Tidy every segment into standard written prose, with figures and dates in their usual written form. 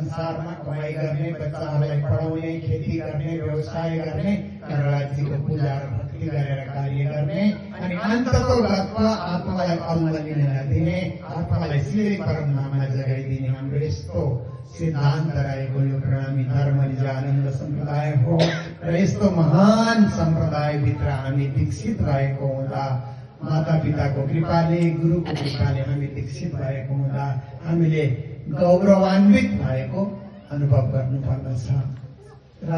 संसारमा कमाई गर्ने, बच्चाहरूलाई पढाउने, खेती गर्ने, व्यवसाय गर्ने, राज्यको पूजा र भक्ति गरेर कार्य गर्ने अनि अन्तको लक्ष्य आत्मालाई अल्मलिन नदिने, आत्मालाई सिधै परमधाममा जगाइदिने हाम्रो यस्तो सिद्धान्त रहेको यो प्रणामी धर्म निजानन्द सम्प्रदाय हो। र यस्तो महान सम्प्रदायभित्र हामी दीक्षित भएको हुँदा, माता पिताको कृपाले, गुरुको कृपाले हामी दीक्षित भएको हुँदा हामीले गौरवान्वित भएको अनुभव गर्नुपर्दछ। र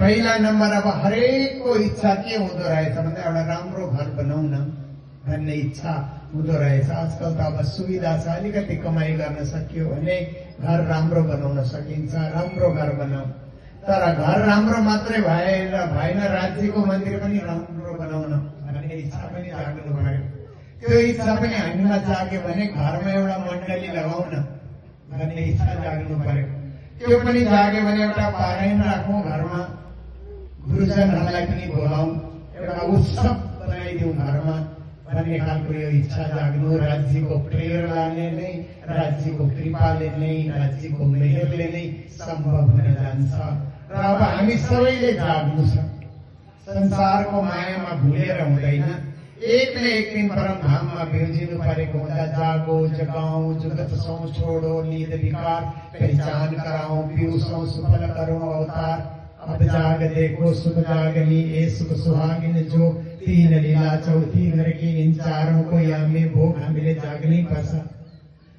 पहिला नम्बर अब हरेकको इच्छा के हुँदो रहेछ भन्दा एउटा राम्रो घर बनाउन भन्ने इच्छा हुँदो रहेछ। आजकल त अब सुविधा छ, अलिकति कमाई गर्न सकियो भने घर राम्रो बनाउन सकिन्छ। राम्रो घर बनाऊ, तर घर राम्रो मात्रै भएन, राज्यको मन्दिर पनि राम्रो बनाउन भन्ने इच्छा पनि जाग्नु पर्यो। त्यो इच्छा पनि हामीमा जाग्यो भने घरमा एउटा मण्डली लगाउन भन्ने इच्छा जाग्नु पर्यो। त्यो पनि जाग्यो भने एउटा पारायण राखौँ, घरमा गुरुजनहरूलाई पनि बोलाउँ, एउटा उत्सव बनाइदिउँ घरमा भन्ने खालको यो इच्छा जाग्नु राज्यको प्रेरणाले नै, राज्यको कृपाले नै, राज्यको मेहरले नै सम्भव हुन जान्छ। र अब हामी सबैले जाग्नु छ। संसारको मायामा भुलेर हुँदैन। एक न एक दिन परमधाममा बिउजिनु परेको हुँदा जागो जगाऊ जुगत सौ छोडो नींद विकार पहचान कराओ पीयूषों सुफल करो अवतार अब जाग देखो सुख जागनी ए सुख सुहागिन जो तीन लीला चौथी घर की इन चारों को यामी भोग हामीले जाग्नै पर्छ।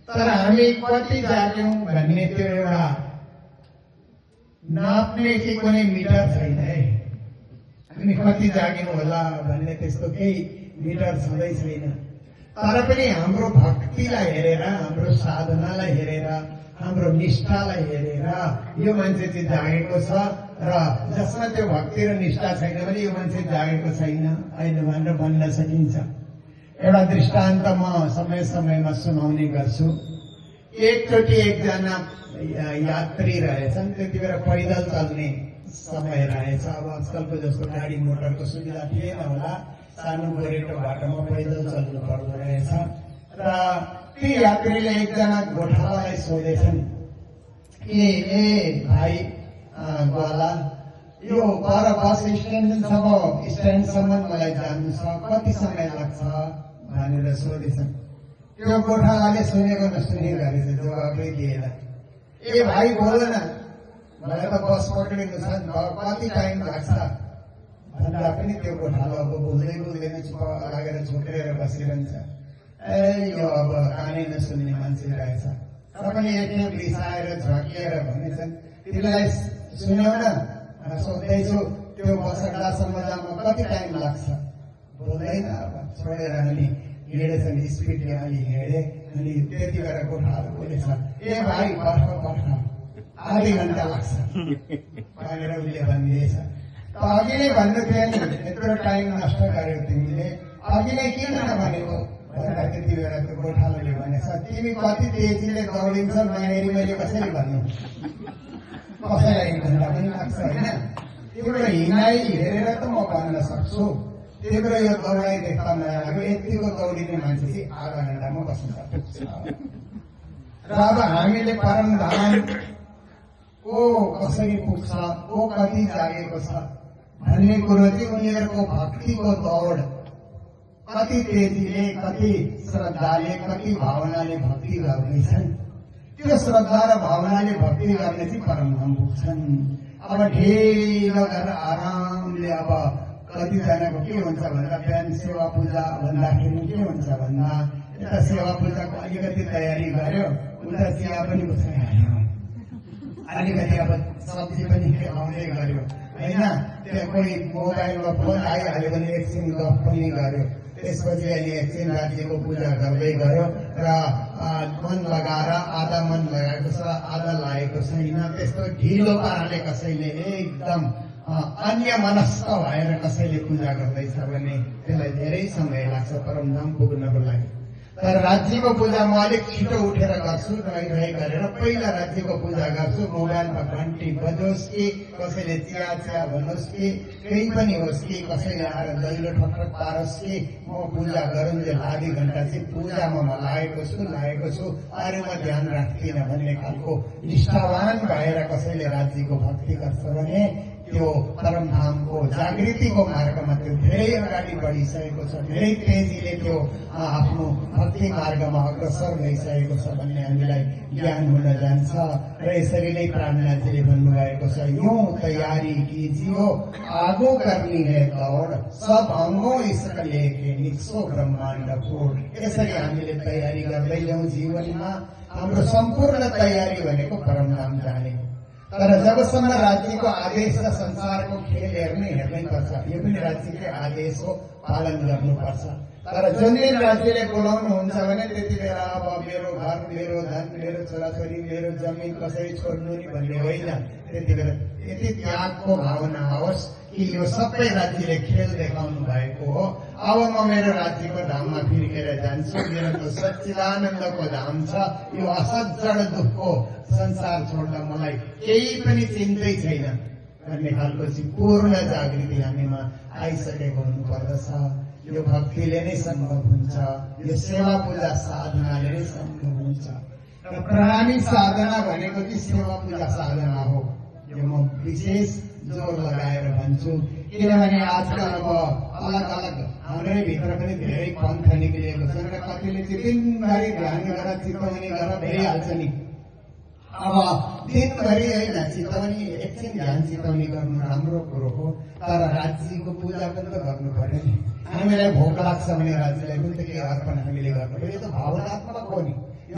तर हामी कति जाग्यौं भन्ने त्यो एउटा नाप्ने चाहिँ कुनै मिटर छैन है। हामी कति जाग्यौं होला भन्ने त्यस्तो केही मिटर छँदै छैन। तर पनि हाम्रो भक्तिलाई हेरेर, हाम्रो साधनालाई हेरेर, हाम्रो निष्ठालाई हेरेर यो मान्छे चाहिँ जागेको छ र जसमा त्यो भक्ति र निष्ठा छैन भने यो मान्छे जागेको छैन होइन भनेर भन्न सकिन्छ। एउटा दृष्टान्त म समय समयमा सुनाउने गर्छु। एकचोटि एकजना यात्री रहेछन्, त्यति बेला पैदल चल्ने समय रहेछ। अब आजकलको जस्तो गाडी मोटरको सुविधा थिएन होला, सानो गोरेटो बाटोमा पैदल चल्नु पर्दो रहेछ। र ती यात्रीले एकजना गोठालालाई सोधेछन्, ए भाइ ग्वाला, यो पर बस स्ट्यान्डसम्म मलाई जानु छ, कति समय लाग्छ भनेर सोधेछन्। त्यो गोठालाले सुनेको नसुनेको गरेछ, जवाबै दिएन। ए भाइ बोल न, मलाई त बस पक्रिनु छ, कति टाइम लाग्छ भन्दा पनि त्यो गोठालो अब बोल्दै बोल्दैन, चुप लागेर झोक्रेर बसिरहन्छ। यो अब कानै नसुन्ने मान्छे रहेछ। तपाईँले एकखेप रिसाएर झर्किएर भनेछन्, तिमीलाई सुन्यौ न, सोध्दैछु त्यो बस अड्डासम्म जानु कति टाइम लाग्छ? बोल्दैन। अब छोडेर अनि हिँडेछन्, स्पिडले अलि हिँडे। अनि त्यति बेला गोठालो बोलेछ, ए भाइ पर्ख आधी घण्टा लाग्छ भनेर उसले भनिदिएछ। अघि नै भन्नु थियो नि, यत्रो टाइम नष्ट गर्यो तिमीले, अघि नै किन नभनेको भनेर त्यति बेला त्यो गोठालोले भनेछ, तिमी कति तेजीले दौडिन्छ नहेरी मैले कसरी भन्नु, कसैलाई एक घण्टा पनि लाग्छ होइन। तिम्रो हिँडाइ हेरेर त म भन्न सक्छु, तिम्रो यो दौडाइ देख्दा नलाग्यो, यतिको दौडिने मान्छे चाहिँ आधा घण्टामा बस्न सक्छ। र अब हामीले परमधाम को कसरी पुग्छ, को कति जागेको छ भन्ने कुरो चाहिँ उनीहरूको भक्तिको दौड, कति तेजीले, कति श्रद्धाले, कति भावनाले भक्ति गर्दैछन्। त्यो श्रद्धा र भावनाले भक्ति गर्ने चाहिँ परमधाम पुग्छन्। अब ढिलो गरेर आरामले, अब कतिजनाको के हुन्छ भन्दा बिहान सेवा पूजा भन्दाखेरि के हुन्छ भन्दा यता सेवा पूजाको अलिकति तयारी गर्यो, उता चिया पनि बसाइहाल्यो, अलिकति अब सब्जी पनि आउँदै गर्यो होइन। त्यहाँ कोही मोबाइलमा फोन आइहाल्यो भने एकछिन गफ पनि गर्यो, त्यसपछि अहिले एकछिन राज्यको पूजा गर्दै गयो र मन लगाएर आधा मन लगाएको छ, आधा लागेको छैन। त्यस्तो ढिलो पाराले कसैले एकदम अन्य मनस्क भएर कसैले पूजा गर्दैछ भने त्यसलाई धेरै समय लाग्छ परमधाम पुग्नको लागि। तर राज्यको पूजा म अलिक छिटो उठेर गर्छु, नुहाइ गरेर पहिला राज्यको पूजा गर्छु। मोबाइलमा घन्टी बजोस् कि कसैले चिया भन्नुहोस् कि केही पनि होस् कि कसैले आएर दैलो ठक्कर पारोस् कि म पूजा गरुन्जेल आधी घण्टा चाहिँ पूजामा म लागेको छु अरू म ध्यान राख्दिनँ भन्ने खालको निष्ठावान भएर कसैले राज्यको भक्ति गर्छ भने त्यो परमधामको जागृतिको मार्गमा त्यो धेरै अगाडि बढिसकेको छ, धेरै तेजीले त्यो आफ्नो भक्ति मार्गमा अग्रसर भइसकेको छ भन्ने हामीलाई ज्ञान हुन जान्छ। र यसरी नै प्राणनाथजीले भन्नुभएको छ, यूं तयारी कीजियो आगो करनी है दौड, सब अंगों इसका लेके निक्सो ब्रह्माण्ड फोड। यसरी हामीले तयारी गर्दै जाउँ जीवनमा। हाम्रो सम्पूर्ण तयारी भनेको परमधाम जाने। तर जबसम्म राज्यको आदेश र संसारको खेल हेर्नै पर्छ, यो पनि राज्यकै आदेश हो, पालन गर्नुपर्छ। तर जुन दिन राज्यले बोलाउनुहुन्छ भने त्यति बेला अब मेरो घर, मेरो धन, मेरो छोराछोरी, मेरो जमिन कसरी छोड्नु नि भन्ने होइन। त्यति बेला यति त्यागको भावना आओस् कि यो सबै राज्यले खेल देखाउनु भएको हो, अब म मेरो राज्यको धाममा फिर्केर जान्छु, मेरो त्यो सच्चिदानन्दको धाम छ, यो असज्जड दुःखको संसार छोड्न मलाई केही पनि चिन्तै छैन भन्ने खालको चाहिँ पूर्ण जागृति हामीमा आइसकेको हुनुपर्दछ। यो भक्तिले नै सम्भव हुन्छ, यो सेवा पूजा साधनाले नै सम्भव हुन्छ। र प्रणामी साधना भनेको चाहिँ सेवा पूजा साधना हो, यो म विशेष जोर लगाएर भन्छु। किनभने आजकल अब अलग अलग हाम्रै भित्र पनि धेरै पन्थ निक्लिएको छ र कतिले चाहिँ दिनभरि ध्यान गरेर चितवनी गरेर भइहाल्छ नि। अब दिनभरि होइन, चितवनी एकछिन ध्यान चितवनी गर्नु राम्रो कुरो हो, तर राज्यको पूजा पनि त गर्नु पर्यो नि। हामीलाई भोक लाग्छ भने राज्यलाई पनि त केही अर्पण हामीले गर्नु पर्यो, यो त भावनात्मक हो नि।